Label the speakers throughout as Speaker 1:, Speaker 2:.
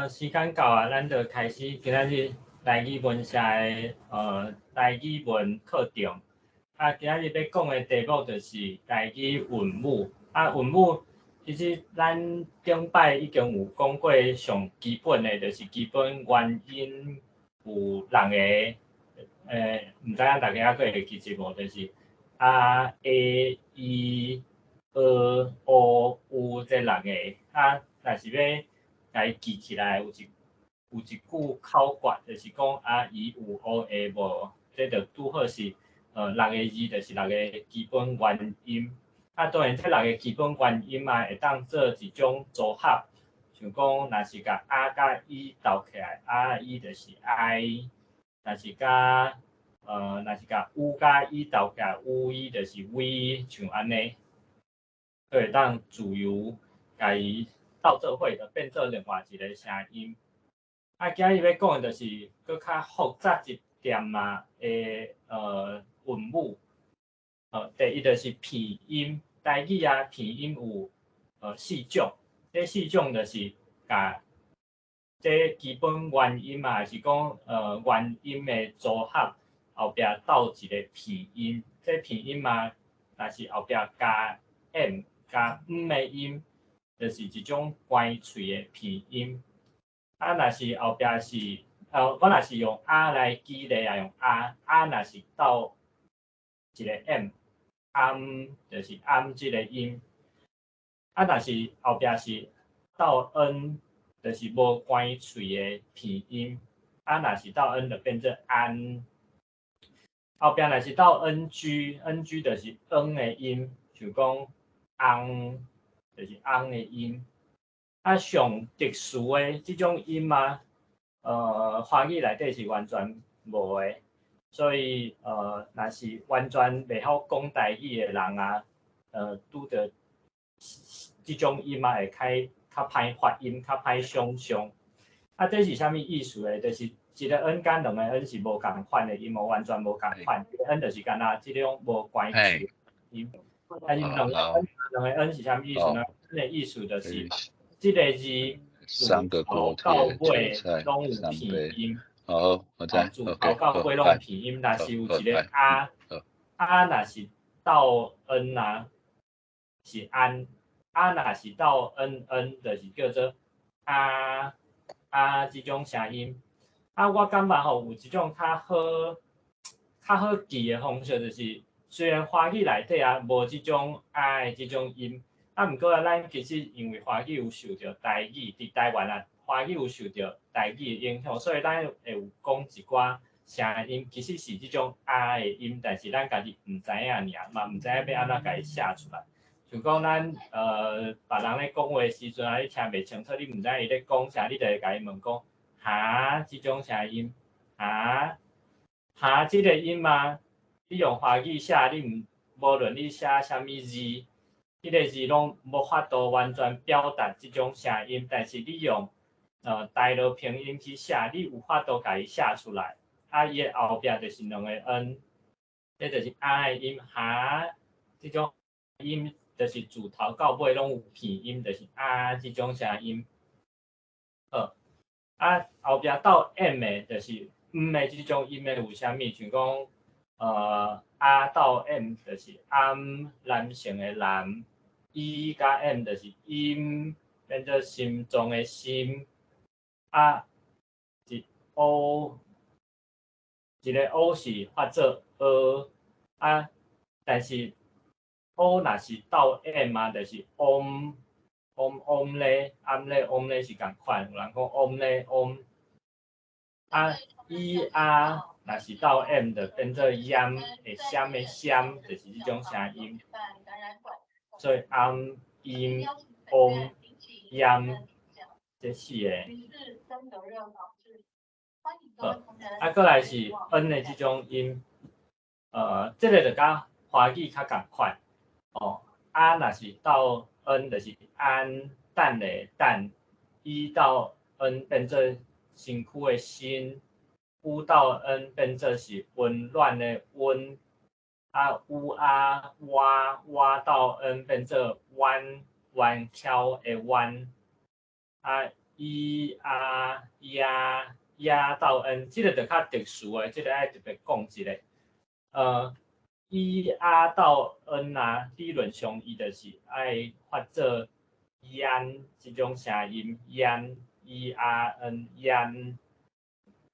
Speaker 1: 時間到啊，咱就開始今仔日台語文社的台語文課程。啊，今仔日欲講的題目就是台語韻母。啊，韻母其實咱頂擺已經有講過上基本的，就是基本元音有六個，毋知影大家猶閣會記得無？就是 a、e、i、ㄛ、ㅠ、ｕ 這六個。啊，若是欲共伊記起來，有一句口訣，就是講 a、i、u、ㅠ、ㄚ 無，這就拄好是六個字，就是六個基本元音。啊，當然這六個基本元音啊，會當做一種組合，像講若是共 a 佮 i 鬥起來，a i 就是哀；若是共 u 佮 i 鬥起來，u i 就是威，像按呢，都會當自由共伊鬥做伙，就變做另外一個聲音。啊，今日欲講的就是閣較複雜一點仔的韻母。第一就是鼻音，台語啊鼻音有四種，這四種就是共這基本元音啊，還是講元音的組合後壁鬥一個鼻音，這鼻音嘛，若是後壁加 m 加 m 的音，就是一種關喙的鼻音。啊，若是後壁是我若是用 a 來舉例啊，用 a，a 若是鬥一個 m，暗就是暗這個音。啊，若是後壁是鬥 n，就是無關喙的鼻音。啊，若是鬥 n 就變做安。後壁若是鬥 ng，ng 就是 n 的音，像講翁，就是翁的音。啊，上特殊的這種音啊，華語內底是完全無的，所以若是完全袂曉講台語的人啊，拄著這種音啊，會較歹發音，較歹想像。啊，這是啥物意思呢？就是一個 n 佮兩個 n 是無仝款的音，無完全無仝款。一個 n 就是敢若這種無關係音，但是兩個 n 兩個 n 是啥物意思呢？n 的意思就是這個字自頭到尾攏有鼻音。
Speaker 2: 好，我知。
Speaker 1: 自頭到尾攏有鼻音，若是有一個 a，a 若是鬥 n 啊，是安；啊若是鬥 n n，就是叫做啊啊這種聲音。啊，我感覺吼有一種較好記的方式，就是雖然華語內底啊無這種啊的這種音，啊，毋過啊，咱其實因為華語有受著台語，佇台灣啊，華語有受著台語的影響，所以咱會有講一寡聲音，其實是這種啊的音，但是咱家己毋知影爾，嘛毋知影欲按怎共伊寫出來。像講咱別人咧講話的時陣啊，你聽袂清楚，你毋知伊咧講啥，你就會共伊問講，哈，這種聲音，哈，哈，這個音啊，你用華語寫，你毋無論你寫啥物字，彼個字攏無法度完全表達這種聲音，但是你用台羅拼音去寫，你有法度共伊寫出來。啊，伊的後壁就是兩個 n，這就是啊的音，哈，這種音就是自頭到尾攏有鼻音，就是啊這種聲音。好，啊後壁鬥 m 的，就是 m 的這種音的有啥物？像講a 鬥 m 就是暗，男性的男，i 佮 m 就是音，變做心臟的心。啊，一 o 一個 o 是發做 ㄜ，啊，但是 o 若是鬥 m 啊，就是嗡嗡嗡咧，暗咧嗡咧是仝款，有人講嗡咧嗡。啊，i a 若是鬥 m 就變做閹，會閃的閃，就是這種聲音。所以暗、音、嗡、閹，這四個。好，啊，閣來是 n 的這種音，這個就佮華語較仝款，哦，a 若是鬥 n 就是安，等的等，i 鬥 n 變做身軀的身，u 鬥 n 變做是溫暖的溫，啊 u a 倚倚鬥 n 變做彎彎翹的彎，啊 E A 呀呀鬥 N，這個就較特殊的，這個愛特別講一下。E A 鬥 N 啊，理論上伊就是愛發做煙這種聲音，煙 E A N 煙。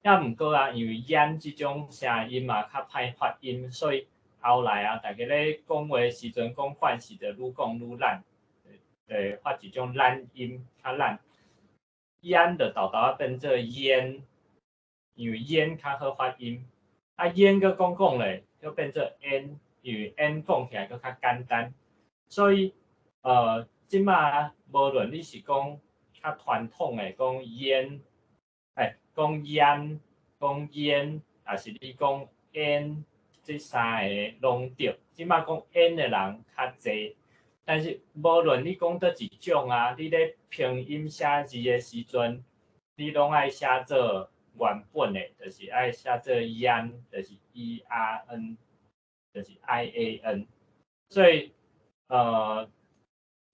Speaker 1: 抑毋過啊，因為煙這種聲音嘛較歹發音，所以後來啊，大家咧講話時陣講慣勢，就愈講愈懶，會發一種懶音，較懶。煙就沓沓仔變做煙，因為煙較好發音。啊，煙閣講講咧，閣變做 N，因為 N 講起來閣較簡單。所以，這馬無論你是講較傳統的講煙，講煙、講煙，抑是你講 N，這三个攏對。這馬講 N 的人較濟，但是無論你講佗一種啊，你咧拼音寫字的時陣，你攏愛寫做原本的，就是愛寫做煙，就是 E A N，就是 I A N。所以，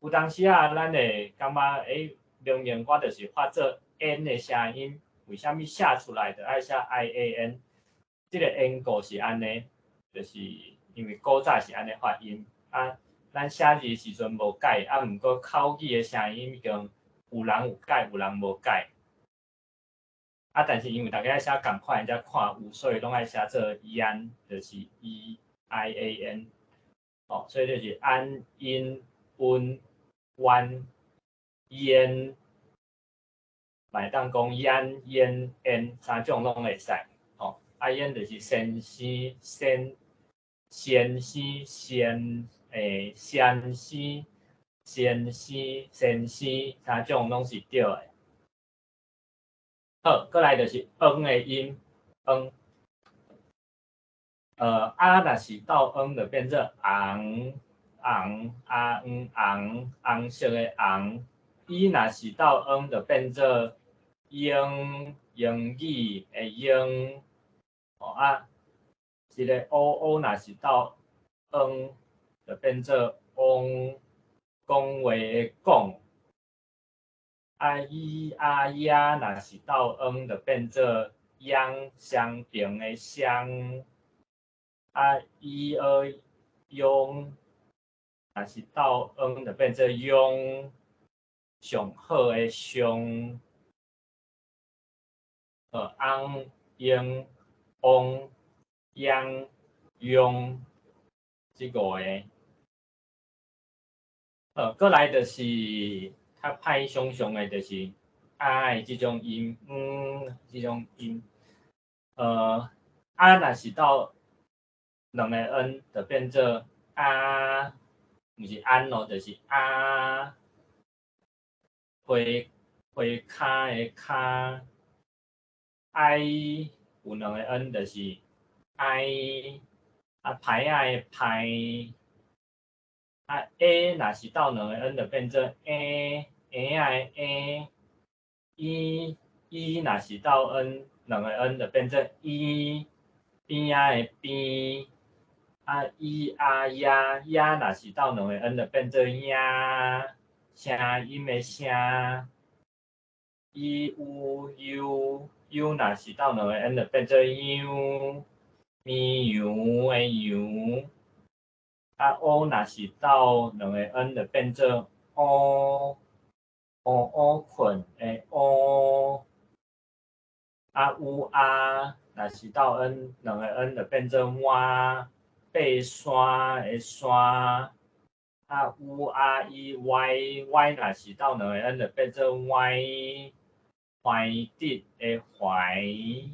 Speaker 1: 有當時啊，咱會感覺，明明我就是發做 N 的聲音，為啥物寫出來就愛寫 I A N？這個緣故是按呢，就是因為古早是按呢發音，啊，咱寫字的時陣無改，啊，毋過口語的聲音已經有人有改，有人無改。啊，但是因為大家愛寫仝款，才看有，所以攏愛寫做煙，就是 E I A N。哦，所以就是安、陰、溫、彎、煙，嘛會當講煙、煙、煙三種攏會使。哦，啊煙就是先生、先、先生、先先生、先生、先生三種攏是對的。好，過來就是嗯的音，嗯。啊，若是鬥嗯，就變做紅紅啊嗯紅紅色的紅。伊若是鬥嗯，就變做英英語的英。哦啊，一個 O O 若是鬥嗯，就變做翁講話的講。啊伊啊呀，若是鬥嗯，就變做央雙平的雙。啊伊呃庸，若是鬥嗯，就變做庸上好的上。翁英翁央庸，這五个。過來就是較歹想像的，就是啊的這種音，嗯，這種音。啊，若是鬥兩個 N，就變做啊，毋是安哦，就是啊。花花跤的跤，I 有兩個 N，就是哀，啊牌仔的牌，啊 A 若是鬥兩個 N，就變做 A，嬰仔的嬰，E E 若是鬥 N 兩個 N，就變做伊，邊仔的邊，啊伊啊呀呀若是鬥兩個 N，就變做呀，聲音的聲，E U U U 若是鬥兩個 N，就變做樣，綿羊的羊，啊 O 若是鬥兩個 N，就變做烏，烏烏睏的烏，啊 U 啊若是鬥 N 兩個 N，就變做碗，爬山的山，啊 U R E Y Y 若是鬥兩個 N，就變做歪，懷德的懷。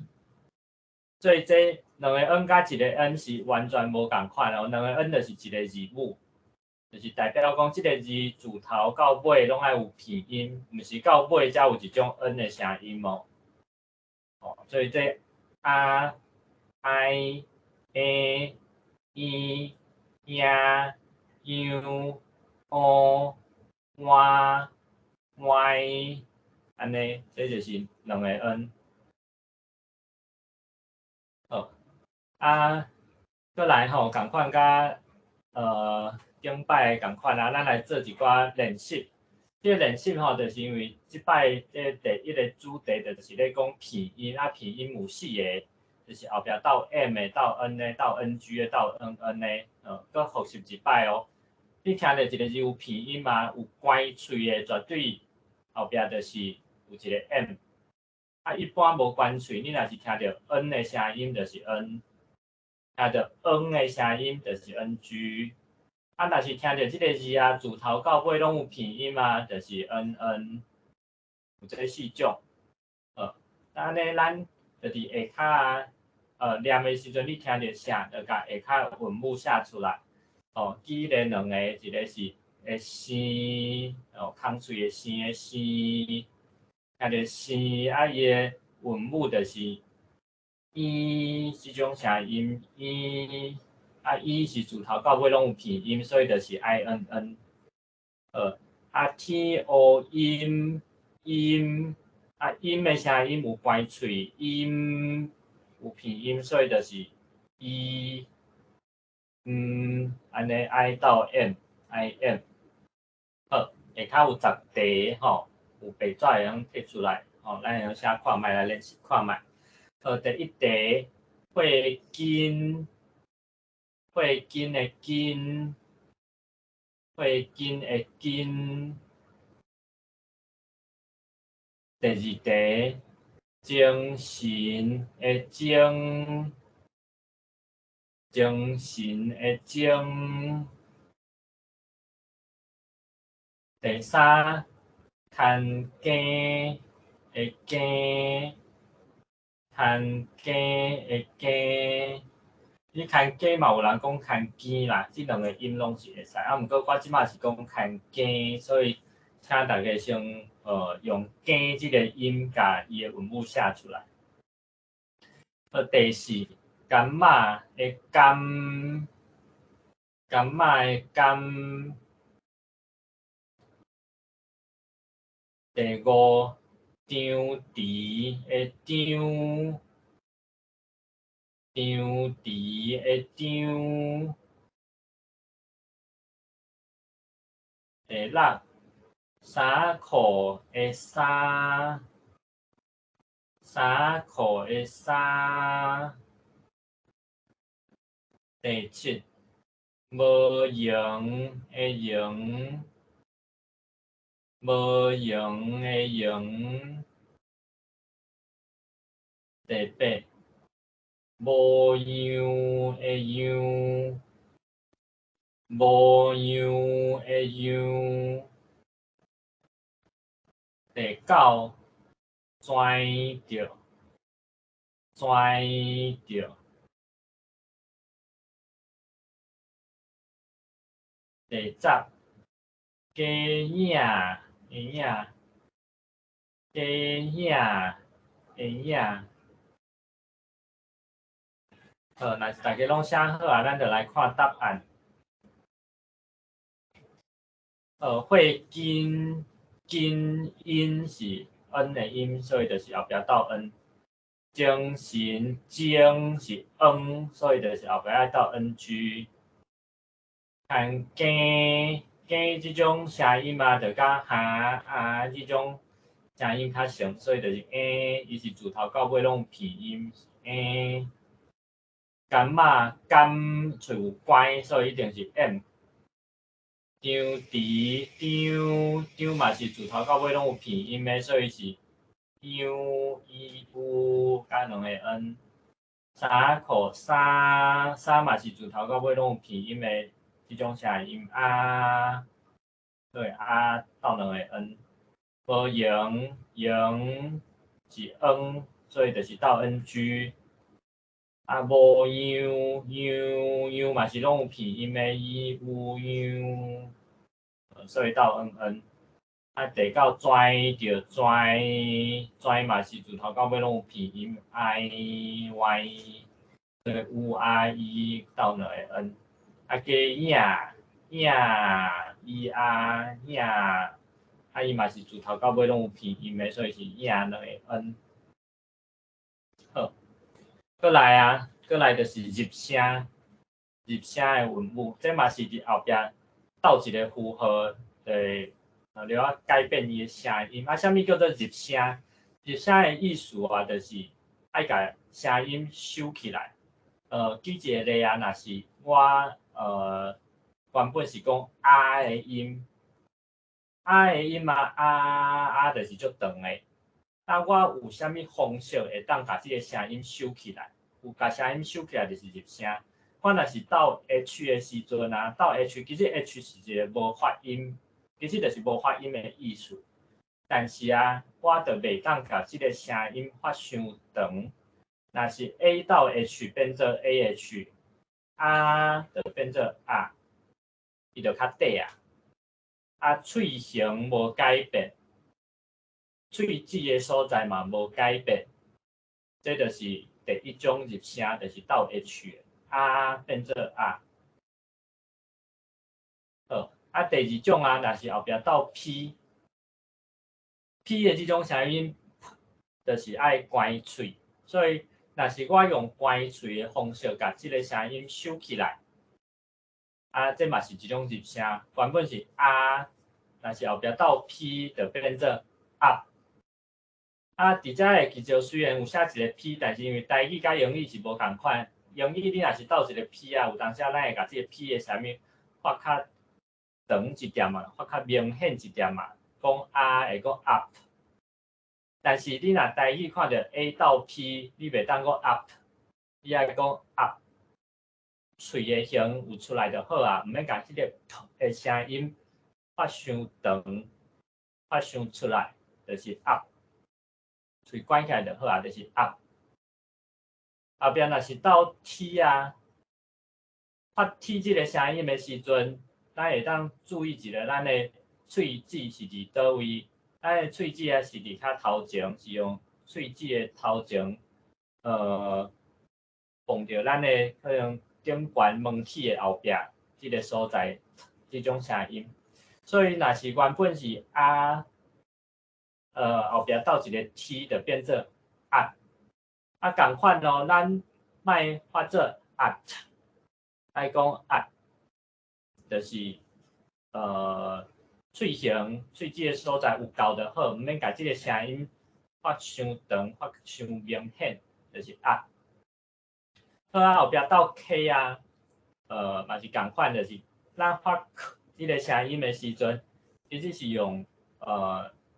Speaker 1: 所以這兩個 N 佮一個 N 是完全無仝款哦，兩個 N 就是一個字母，就是代表講這個字自頭到尾攏愛有鼻音，毋是到尾才有一種 N 的聲音哦。哦，所以這啊、I、A、E、呀、U、O、Y、Y，按呢，這就是兩個 N。好，啊，過來吼，仝款佮頂擺仝款啊，咱來做一寡練習。這個練習吼，就是因為這擺這第一个主題就是咧講鼻音，啊鼻音有四个，就是後壁鬥 M 的、鬥 N 的、鬥 NG 的、鬥 NN 的，閣複習一擺哦。你聽著一个字有鼻音啊，有關喙的，絕對後壁就是有一个 M。啊，一般無關喙，你若是聽著 N 的聲音，就是 N；聽著 N 的聲音，就是 NG。啊，若是聽著這个字啊，自頭到尾攏有鼻音啊，就是 NN。有這四種。按呢咱就佇下跤啊，念的時陣，你聽著啥，就共下跤韻母寫出來。哦，舉例兩个，一个是會生，哦，空喙的生的生，聽著生，啊，伊的韻母就是伊這種聲音，伊，啊，伊是自頭到尾攏有鼻音，所以就是 INN。啊，天烏陰陰，啊，陰的聲音有關喙，音有鼻音，所以就是伊。按呢 I 鬥 M，I M。好，下跤有10題吼，有白紙會用摕出來，吼，咱會用寫看覓來練習看覓。好，第一題，血筋，血筋的筋，血筋的筋。第二題，精神的精。精神的精。第三，牽羹的羹，牽羹的羹。你牽羹嘛有人講牽羹啦，這兩个音攏是會使。啊，毋過我這擺是講牽羹，所以請大家先用羹這个音，共伊的韻母寫出來。好，第四。柑仔的柑，柑仔的柑。第五，張池的張，張池的張。第六，衫褲的衫，衫褲的衫。第七，無閒的閒，無閒的閒。第八，無樣的樣，無樣的樣。第九，跩著，跩著。第十，雞影的影，雞影的影。好，若是大家攏寫好啊，咱就來看答案。血筋筋音是 N 的音，所以就是後壁鬥 N。精神精是 N，所以就是後壁愛鬥 NG。牽羹羹這種聲音啊，就佮哈啊這種聲音較像，所以就是欸，伊是自頭到尾攏有鼻音，欸。柑仔柑喙有關，所以一定是 M。張池張張嘛是自頭到尾攏有鼻音的，所以是 U E U 加兩个 N。衫褲衫衫嘛是自頭到尾攏有鼻音的。這種聲音啊，對啊，鬥兩个 N，無閒閒是 N，所以就是鬥 NG。啊，無樣樣樣嘛是攏有鼻音的，伊有樣，所以鬥 NN。啊，第九跩著跩跩嘛是自頭到尾攏有鼻音 I Y，所以 U I E 鬥兩个 N。啊，雞影影伊啊影，啊伊嘛是自頭到尾攏有鼻音的，所以是影兩个 N。好，閣來啊，閣來就是入聲，入聲的韻母，這嘛是佇後壁鬥一个符號，就會你要改變伊的聲音。啊，啥物叫做入聲？入聲的意思啊，就是愛共聲音收起來。舉一個例啊，若是我原本是講啊的音，啊的音啊，啊啊，就是足長的。啊，我有啥物方式會當共這个聲音收起來？有共聲音收起來就是入聲。我若是鬥 H 的時陣啊，鬥 H 其實 H 是一個無發音，其實就是無發音的意思。但是啊，我就袂當共這个聲音發傷長。若是 A 鬥 H 變做 AH，啊就變做啊，伊就較短啊。啊，喙形無改變，喙齒的所在嘛無改變，這就是第一種入聲，就是鬥 H，啊變做啊。好，啊第二種啊，若是後壁鬥 P，P 的這種聲音，就是愛關喙，所以若是我用關喙的方式，共這个聲音收起來，啊，這嘛是一種入聲。原本是啊，若是後壁鬥 P 就變做啊。啊，佇遮會記著，雖然有寫一個 P，但是因為台語佮英語是無仝款，英語你若是鬥一個 P 啊，有當時咱會共這个 P 的聲音發較長一點嘛，發較明顯一點嘛，講啊會講 up。但是你若台語看著 A 鬥 P，你袂當講 up，你愛講 up，喙的形有出來就好啊，毋免共這个 P 的聲音發傷長，發傷出來，就是 up。喙關起來就好啊，就是 up。後壁若是鬥 T 啊，發 T 這个聲音的時陣，咱會當注意一下，咱的喙齒是佇佗位？咱的喙齒啊是佇較頭前，是用喙齒的頭前，碰著咱的可能頂懸門齒的後壁這个所在，這種聲音。所以若是原本是啊，後壁鬥一个 T 就變做啊，啊仝款咯，咱莫發做 at，愛講啊，就是喙形、喙齒的所在有夠就好，毋免共這个聲音發傷長、發傷明顯，就是啊。好啊，後壁鬥 K 啊，嘛是仝款，就是咱發 K 這个聲音的時陣，其實是用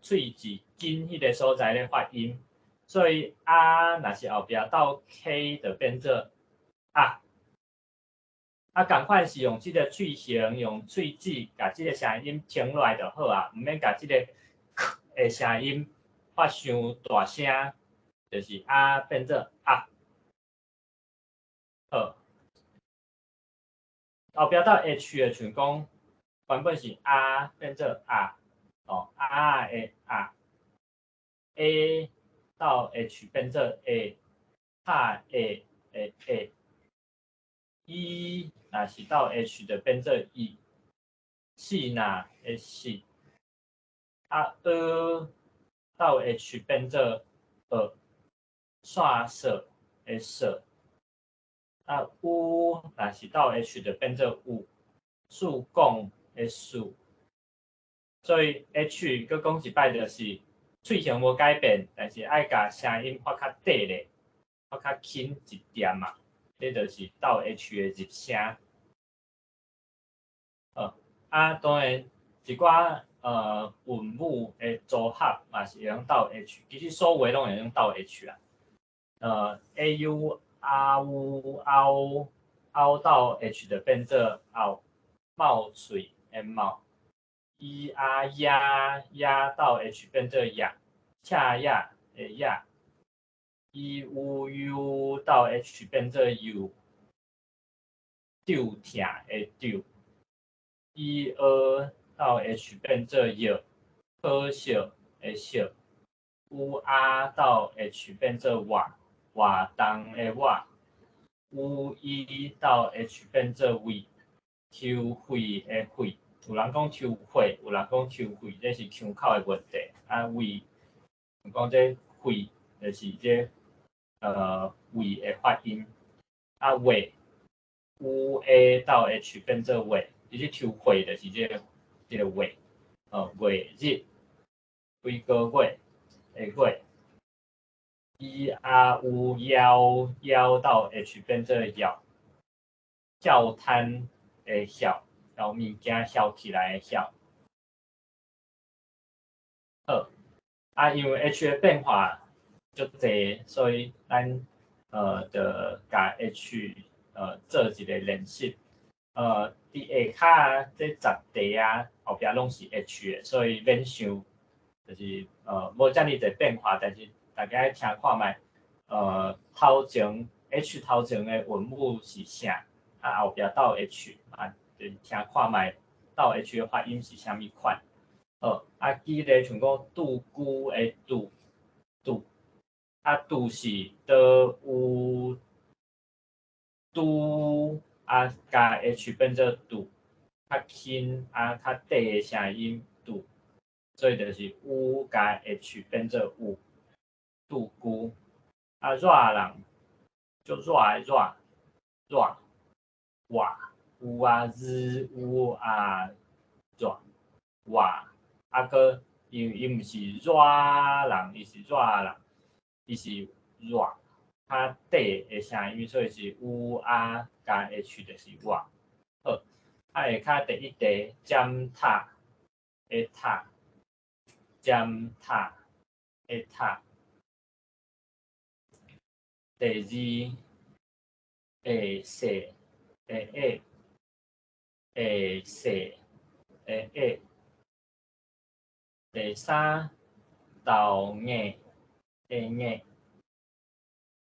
Speaker 1: 喙齒緊彼个所在咧發音，所以啊，若是後壁鬥 K 就變做啊。啊，仝款是用這个喙形、用喙齒共這个聲音停落來就好啊，毋免共這个 K 的聲音發傷大聲，就是啊變做啊。好，後壁鬥 H 的，像講原本是啊變做啊，哦啊的啊，A 鬥 H 變做 A，拍會的會，E 若是鬥 H 就變做 E，四若的四，啊 E 鬥 H 變做呃，線索的索，啊 U 若是鬥 H 就變做有，四講的四，所以 H 閣講一擺就是喙形無改變，但是愛共聲音發較短咧，發較輕一點嘛，這就是鬥 H 的入聲。好，啊當然一寡韻母的組合嘛是會用鬥 H，其實所有的攏會用鬥 H 啊。A U R U 凹凹鬥 H 就變做拗，冒喙的冒。E R 壓壓鬥 H 變做亞，恰亞的亞。E U U 鬥 H 變做 U，丟疼的丟。E E 鬥 H 變做藥，可惜的惜。U R 鬥 H 變做活，活動的活。U E 鬥 H 變做位，抽血的血。有人講抽血，有人講抽血，這是腔口的問題。啊，胃，講這血就是這胃的發音。啊，話，U A 鬥 H 變做話，其實抽血就是這個話。月日幾個月的月，E R U 夭夭到 H 變做枵，曉攤的曉，曉物件曉起來的曉。好，啊，因為 H 的變化足濟，所以咱就共 H 做一個練習。佇下跤這10題啊，後壁攏是 H 的，所以免想，就是無遮爾濟變化，但是大家愛聽看覓，頭前 H 頭前的韻母是啥，啊後壁鬥 H 啊，就是聽看覓鬥 H 的發音是啥物款。好，啊舉例像講拄久的拄拄，啊拄是 D U 拄。啊，共 H 變做拄，較輕啊，較短的聲音拄，所以就是 U 共 H 變做有，拄久。啊，熱人，足熱的熱，熱，熱，U 啊 Z U 啊熱，熱，啊閣因為伊毋是熱人，伊是熱人，伊是熱，較短的聲音，所以是 U 啊共 H 就是倚。好，啊下跤第一題，尖塔的塔，尖塔的塔。第二，下勢的下，下勢的下。第三，豆硬的硬，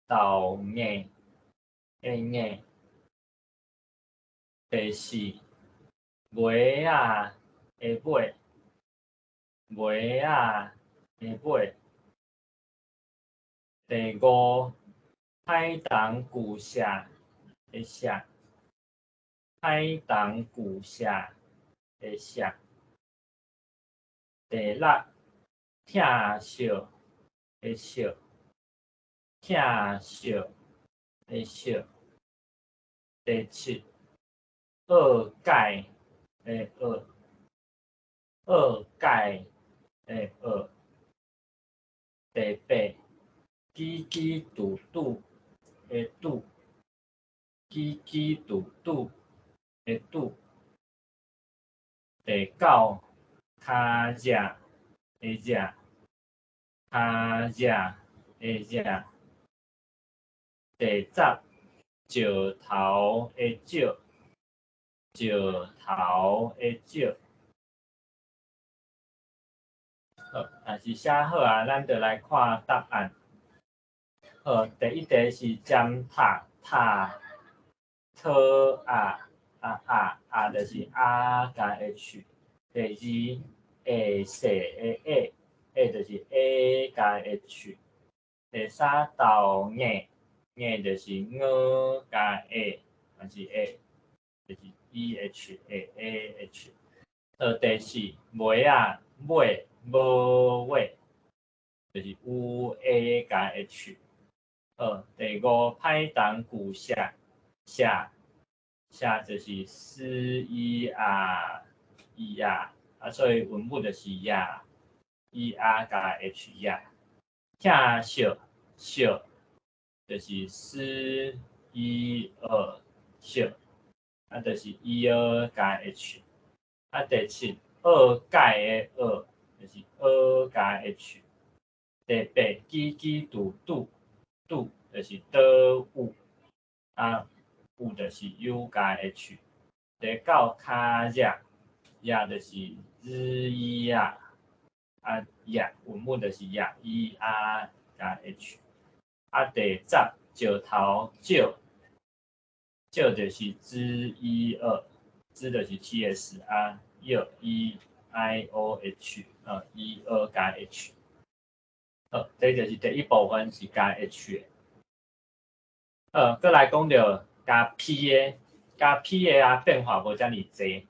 Speaker 1: 豆硬的硬。第四，尾仔的尾，尾仔的尾。第五，海東舊社的社，海東舊社的社。第六，疼惜的惜，疼惜的惜。第七，僫蓋的僫，僫蓋的僫。第八，吱吱拄拄的拄，吱吱拄拄的拄。第九，跤跡的跡，跤跡的跡。第十，石頭的石，石頭的石。好，若是寫好啊，咱就來看答案。好，第一題是尖塔塔 T 啊啊啊啊，就是 R 共 H。第二，下勢的下，下就是 A 共 H。第三，豆硬硬就是 N 共 A，還是 A，就是 E H A A H。好，第四，尾仔尾無尾，就是 U A 共 H。好，第五，歹東舊社社社就是 S E R E R，啊，所以韻母就是亞，E R 共 H 亞。疼惜惜就是 S E 二惜，啊，就是 E 二共 H。啊，第七，僫蓋的僫，就是 E 共 H。第八，吱吱拄拄拄，就是 D U，啊，有就是 U 共 H。第九，跤跡，跡就是 Z E 啊，啊跡，韻母就是亞 E R 共 H。啊，第十，石頭石，石就是 Z E 二，Z 就是 T S 啊，E I O H，E 二共 H。好，這就是第一部分是共 H 的。好，閣來講著共 P 的，共 P 的啊變化無遮爾濟。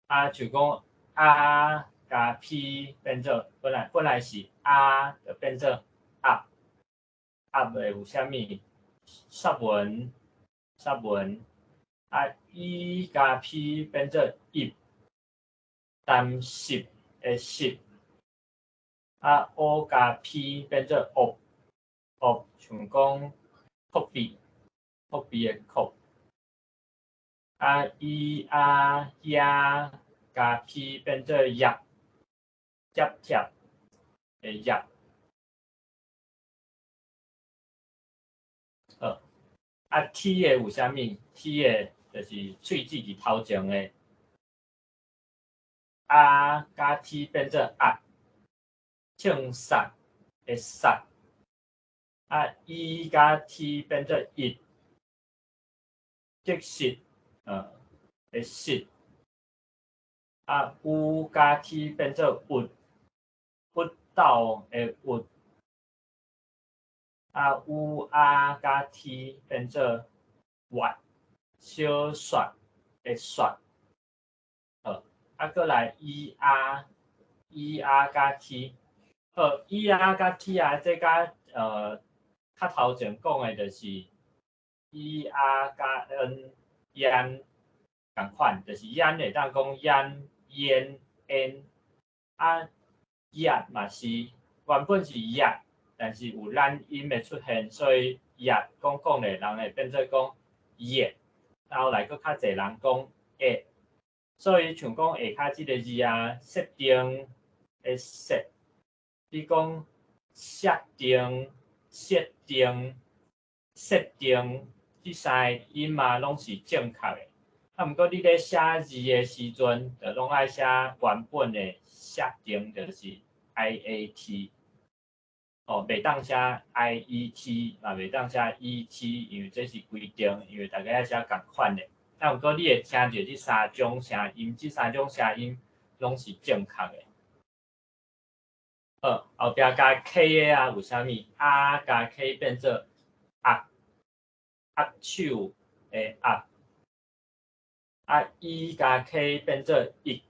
Speaker 1: 啊，像講啊共 P 變做本來是啊，就變做鴨，鴨的有啥物？煞文，煞文。啊，E 共 P 變做一。澹濕的濕，啊 O 加 P 變做惡，惡像講 copy，copy 的 copy，啊 E A 亞加 P 變做葉，葉貼的葉。好，啊 T 的有啥物？T 的就是喙齒佇頭前的，A 加 T 變做壓，銃殺的殺，啊 E 加 T 變做溢，得失的失，啊 U 加 T 變做鬱，鬱斗的鬱。啊，U A 加 T 變做越，小說的說。好，啊，閣來 E A，E A 加 T，好，E A 加 T 啊，這佮較頭前講的就是 E A 加 N 煙仝款，就是煙會當講煙、煙、煙，啊，葉嘛是原本是葉。但是有懶音的出現，所以葉講講咧，人會變做講葉，後來閣較濟人講葉，所以像講下跤這个字啊，設定的設，比講設定、設定、設定，這三个音啊，攏是正確的。啊，毋過你咧寫字的時陣，就攏愛寫原本的設定，就是 I A T。哦，袂當寫 I E T，嘛袂當寫 E T，因為這是規定，因為大家愛寫仝款的。啊，毋過你會聽著這三種聲音，這三種聲音攏是正確的。好，後壁加 K 的啊，有啥物？A 加 K 變做握，握手的握。啊，E 加 K 變做溢，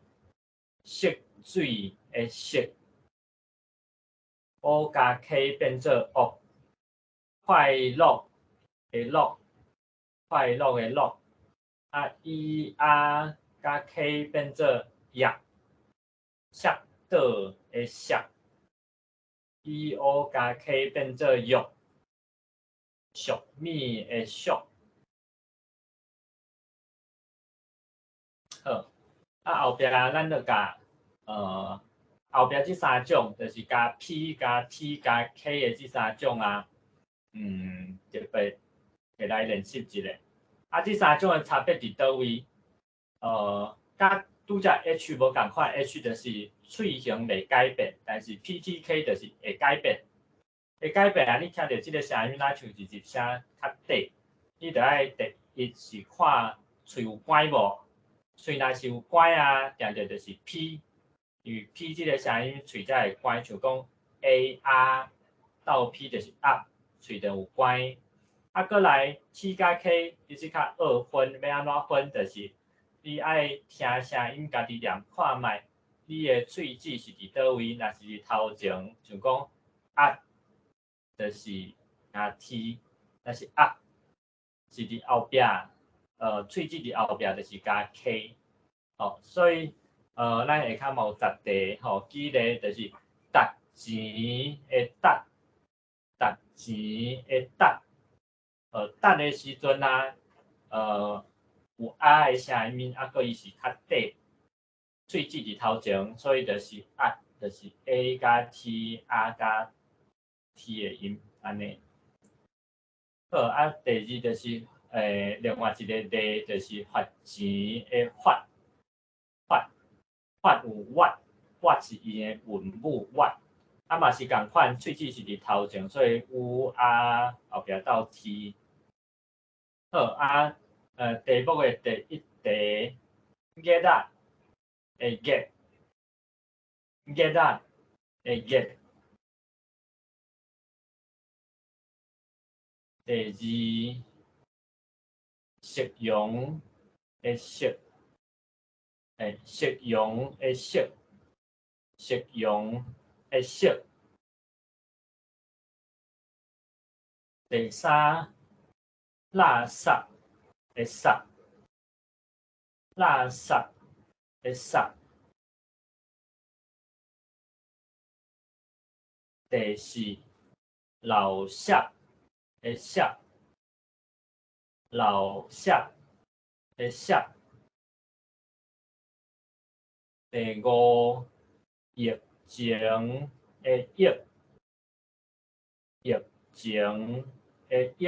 Speaker 1: 色水的色。O 加 K 變做惡，快樂的樂，快樂的樂。啊，E A 加 K 變做曄，摔倒的摔。E O 加 K 變做欲，俗物的俗。好，啊後壁咱就共後壁這三種，就是加 P 加 T 加 K 的這三種啊，特別摕來練習一下。啊，這三種的差別佇佗位？佮拄才 H 無仝款，H 就是喙型袂改變，但是 P、T、K 就是會改變。會改變啊！你聽著這个聲音，若像是入聲較短，你著愛第一是看喙有關無？喙若是有關啊，定著就是 P，因為 P 這个聲音喙才會關，像講 A A 到 P 就是壓，喙就有關。啊，閣來 T 佮 K 其實較學分，欲按怎分？就是你愛聽聲音，家己念看覓，你的喙齒是佇佗位？若是佇頭前，像講壓，就是加 T；若是壓，是佇後壁，喙齒佇後壁就是加 K。吼，所以咱下跤嘛有實例吼，舉例就是值錢的值，值錢的值，值的時陣啊，有啊的聲音，啊，閣伊是較短，喙齒佇頭前，所以就是壓，就是 A 加 T， A 加 T 的音，按呢。好，啊，第二就是，另外一个例就是罰錢的罰，罰，罰有 what， what 是伊的韻母 what，啊嘛是仝款，喙齒是佇頭前，所以 U A 後壁鬥 T。好，啊，題目的第一題，月仔的月，月仔的月。第二，夕陽的夕，夕陽的夕，夕陽的夕。第三，垃圾的圾，垃圾的圾。第四，老舍的舍，老舍的舍。第五，疫情的疫，疫情的疫。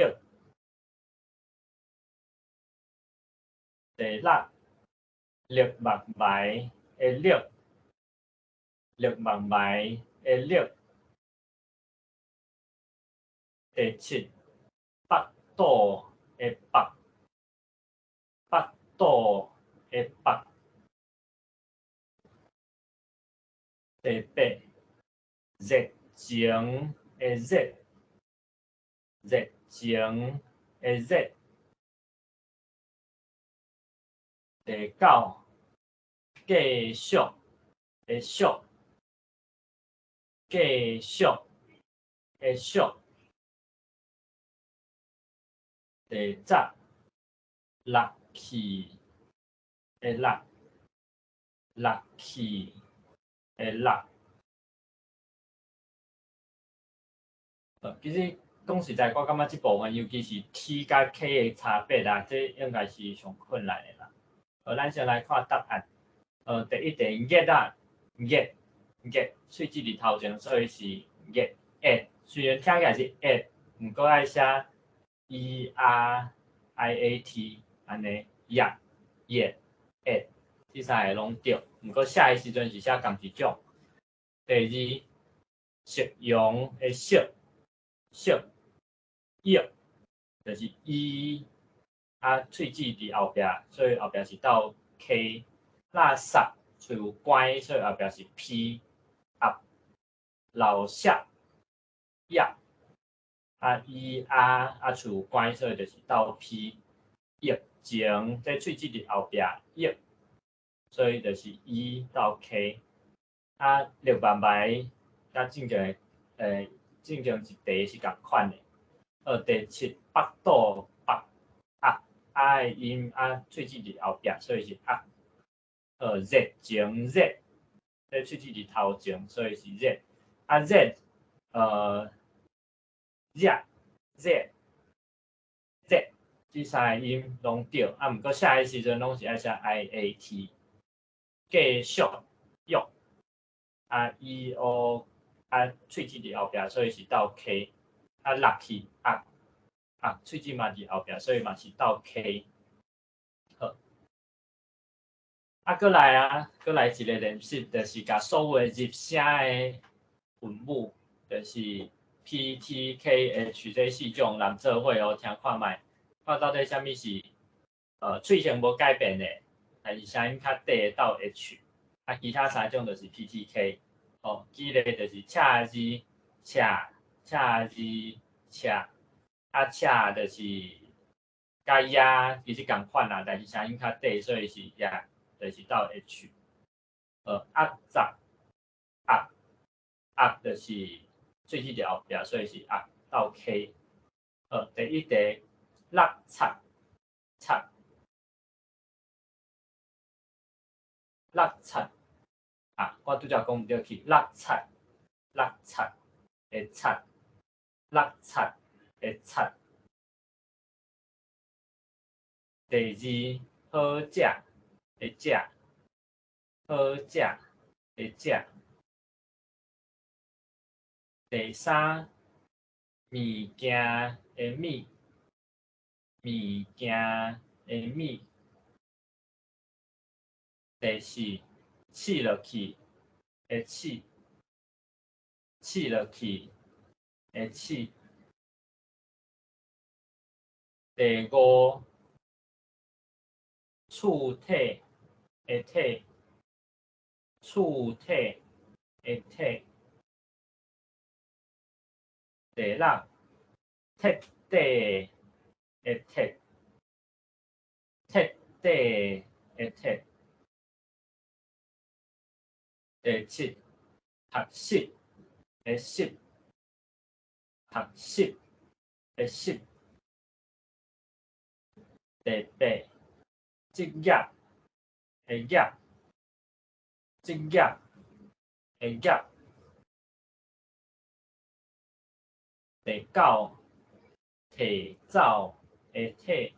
Speaker 1: 第六，绿目眉的绿，绿目眉的绿。第七，腹肚的腹，腹肚的腹。第八，熱情的熱，熱情的熱。第九，繼續的續，繼續的續。第十，樂趣的樂，樂趣的樂。其實講實在，我感覺這部分，尤其是 T 佮 K 的差別啊，這應該是上困難的啦。咱先來看答案。第一題熱啊，熱熱，喙齒佇頭前，所以是熱熱。雖然聽起來是熱，毋過愛寫 E R I A T 按呢，熱熱熱，這三个攏對。毋過寫的時陣是寫仝一種。第二，夕陽的夕，夕，夕，就是 E 啊，喙齒佇後壁，所以後壁是鬥 K。垃圾喙有關，所以後壁是 P。鴨，老舍，鴨，啊 E R 啊喙有關，所以就是鬥 P。疫情，這喙齒佇後壁，疫，所以就是 E 鬥 K。啊，綠目眉佮進前進前一題是仝款的。第七，腹肚腹，鴨，啊的音啊，喙齒佇後壁，所以是鴨。熱情熱，這喙齒佇頭前，所以是熱。啊熱，熱熱熱，這三个音攏對。啊，毋過寫的時陣攏是愛寫 I A T。繼續育，啊 E O 啊，喙齒佇後壁，所以是鬥 K。啊，落去壓壓，喙齒嘛佇後壁，所以嘛是鬥 K。好，啊，閣來啊，閣來一个練習，就是共所有的入聲的韻母，就是 P、T、K、H 這四種連做伙哦，聽看覓，看到底啥物是喙型無改變的，還是聲音較短的鬥 H，啊，其他三種就是 P、T、K。哦，舉例就是赤字、赤、赤字、赤，啊赤就是佮也其實仝款啦，但是聲音較短，所以是也，就是鬥 H。壓雜壓壓就是喙齒佇後壁，所以是壓鬥 K。第一題六七七六七啊，我拄才講毋對去，六七六七的七六七的七。第二，好食的食，好食的食。第三，物件的物，物件的物。第四，試落去的試，試落去的試。第五，厝體的體，厝體的體。第六，徹底的徹，徹底的徹。第七，學習的習，學習的習。第八，職業的業，職業的業。第九，提走的提，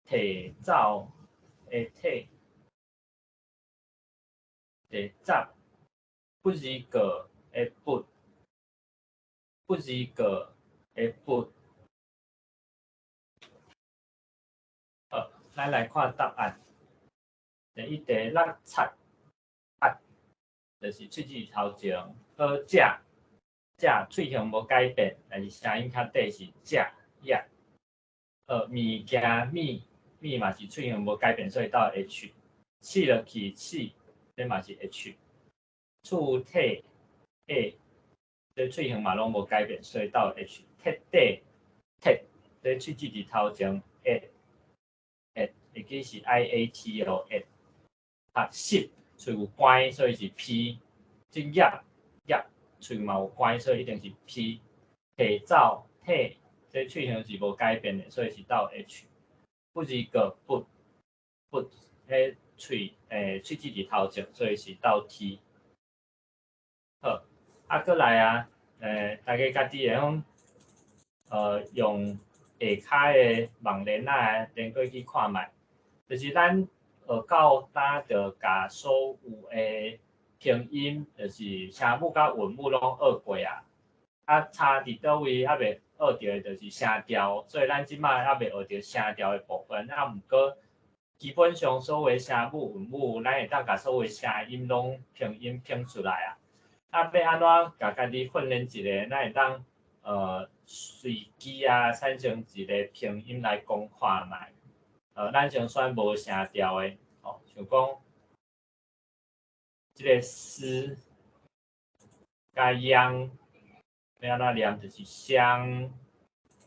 Speaker 1: 提走的提。第十，不二个的不，不二个的不。好，咱來看答案。第一題六七八，就是喙齒頭前。好，食食喙形無改變，但是聲音較短是食也。好，物件物物嘛是喙形無改變，所以鬥 H。試落去試，這嘛是 H。厝體 A，這喙形嘛攏無改變，所以鬥 H。徹底徹，這喙齒佇頭前 A A，會記是 I A T 哦 A。啊，濕喙有關，所以是 P。這業業喙嘛有關，所以一定是 P。提走體，這喙形是無改變的，所以是鬥 H。不二個不不，彼喙喙齒佇頭前，所以是鬥 T。好，啊，閣來啊，大家家己會曉用下跤的網連仔連過去看覓，就是咱學到今就共所有的拼音，就是聲母佮韻母攏學過啊。啊，差佇佗位猶未學著的，就是聲調，所以咱這擺猶未學著聲調的部分。啊，毋過基本上所有聲母、韻母，咱會當共所有聲音攏拼音拼出來啊。啊，欲按怎共家己訓練一下，咱會當隨機啊產生一個拼音來講看覓。咱先選無聲調的，吼，像講這個絲佮秧，欲按怎念就是香，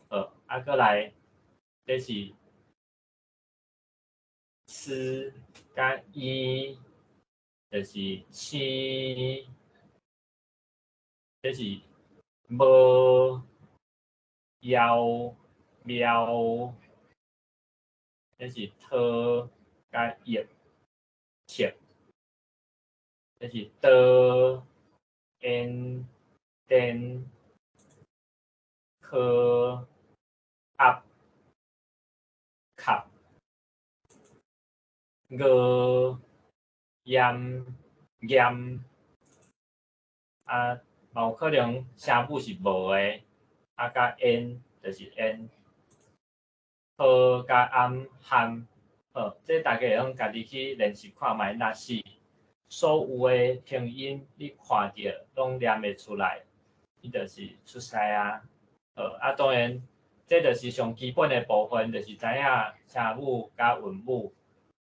Speaker 1: 啊，閣來這是絲佮嬰，就是青，這是無枵喵，這是桃佮葉切，這是刀煙電科鴨殼鵝鹽鹽啊，嘛有可能聲母是無的，啊，佮煙就是煙，好佮暗含，好，這大家會用家己去練習看覓。若是所有的拼音你看著攏念會出來，伊就是出師啊。好，啊，當然，這就是上基本的部分，就是知影聲母佮韻母。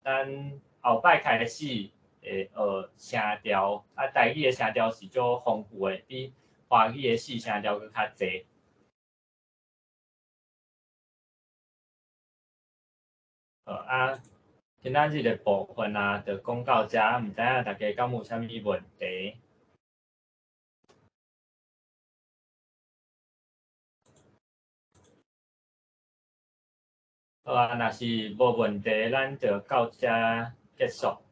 Speaker 1: 咱後擺開始會學聲調，啊，台語的聲調是足豐富的，比華語的四聲調閣較濟。好啊，今仔日的部分啊，就講到遮，毋知影大家敢有啥物問題？好啊，若是無問題，咱就到遮結束。